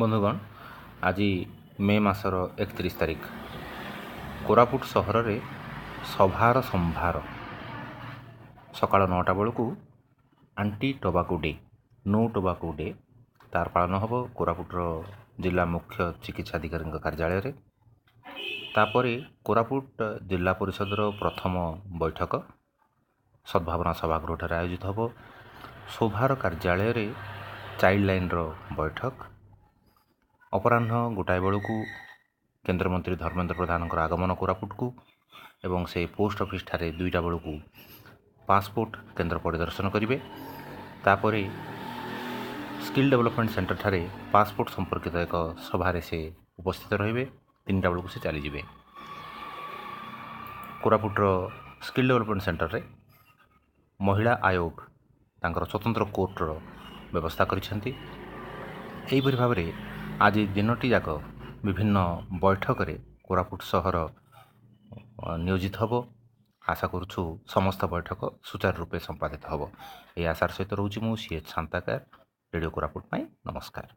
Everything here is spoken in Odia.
ବନ୍ଧୁଗଣ, ଆଜି ମେ ମାସର 31 ତାରିଖ। କୋରାପୁଟ ସହରରେ ସଭାର ସମ୍ଭାର। ସକାଳ 9ଟା ବେଳକୁ anti tobacco day, no tobacco day ତାର ପାଳନ ହେବ କୋରାପୁଟର ଜିଲ୍ଲା ମୁଖ୍ୟ ଚିକିତ୍ସାଧିକାରୀଙ୍କ କାର୍ଯ୍ୟାଳୟରେ। ତାପରେ କୋରାପୁଟ ଜିଲ୍ଲା ପରିଷଦର ପ୍ରଥମ ବୈଠକ ସଦ୍ଭାବନା ସଭାଗୃହଠାରେ ଆୟୋଜିତ ହେବ। ଶୋଭାର କାର୍ଯ୍ୟାଳୟରେ ଚାଇଲ୍ଡ ଲାଇନ୍ର ବୈଠକ। ଅପରାହ୍ନ 1 ବେଳକୁ କେନ୍ଦ୍ରମନ୍ତ୍ରୀ ଧର୍ମେନ୍ଦ୍ର ପ୍ରଧାନଙ୍କର ଆଗମନ କୋରାପୁଟକୁ ଏବଂ ସେ ପୋଷ୍ଟ ଅଫିସଠାରେ 2ଟା ବେଳକୁ ପାସପୋର୍ଟ କେନ୍ଦ୍ର ପରିଦର୍ଶନ କରିବେ। ତାପରେ ସ୍କିଲ୍ ଡେଭଲପମେଣ୍ଟ ସେଣ୍ଟରଠାରେ ପାସପୋର୍ଟ ସମ୍ପର୍କିତ ଏକ ସଭାରେ ସେ ଉପସ୍ଥିତ ରହିବେ। 3ଟା ବେଳକୁ ସେ ଚାଲିଯିବେ। କୋରାପୁଟର ସ୍କିଲ୍ ଡେଭଲପମେଣ୍ଟ ସେଣ୍ଟରରେ ମହିଳା ଆୟୋଗ ତାଙ୍କର ସ୍ୱତନ୍ତ୍ର କୋର୍ଟର ବ୍ୟବସ୍ଥା କରିଛନ୍ତି। ଏହିପରି ଭାବରେ ଆଜି ଦିନଟି ଯାକ ବିଭିନ୍ନ ବୈଠକରେ କୋରାପୁଟ ସହର ନିୟୋଜିତ ହେବ। ଆଶା କରୁଛୁ ସମସ୍ତ ବୈଠକ ସୁଚାରୁ ରୂପେ ସମ୍ପାଦିତ ହେବ। ଏହି ଆଶାର ସହିତ ରହୁଛି ମୁଁ ସି ଏଚ୍ ଶାନ୍ତାକାର, ରେଡ଼ିଓ କୋରାପୁଟ ପାଇଁ। ନମସ୍କାର।